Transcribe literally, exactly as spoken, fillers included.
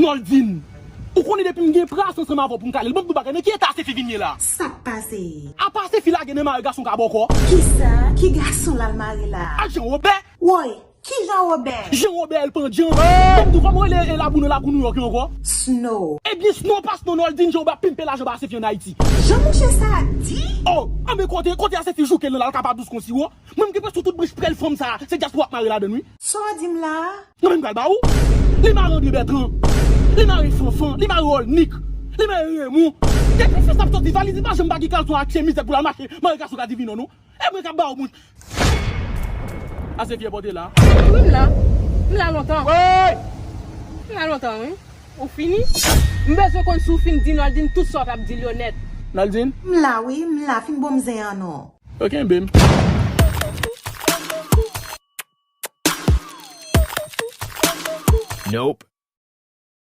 Noldine, ou konnen depi m gen pras ansanm avè w pou m kale l, ban m di w bagay, nan ki eta Asefi vin ye la? Sa k pase? Apa Asefi lage nan mare gason ka bòkò? Kisa? Ki gason l al mare la? A Jan Wobè! Woy, ki Jan Wobè? Jan Wobè Èl Pandyan! Ban m di w kòman w rele e labou nan lakou Nouyòk yo ankò? Snow. Ebyen Snow pa Snow Noldine, Jan Wobè ap pimpe lajan ba Asefi ann Ayiti. Jan mouche sa a di? Oh! Anben kote, kote Asefi jouke l nan la, l ka pa dous konsi wo. Mwen m gen presyon tout branch prèl fanm sa a, se dyaspora ap mare ladann wi. Sa w di m la a? Mwen menm pral ba ou. Li mare André Bertrand. Li mare Fanfan. Li mare Olnik. Li mare Remon. Depi fis ap sòti valiz, li pa janm pa gen kalson ak chemiz pou l al mache mare gason ka divino non. E mwen k ap ba ou moun. Ase fye pote la. Wi m la. M la lontan. Woy! M la lontan wi. Ou fini? M bezwen konn si w fin di Noldine tout sa w t ap di l yo nèt. Noldine? M la wi, m la, fin bon m zen an non. Ok, kenbe m. Nope.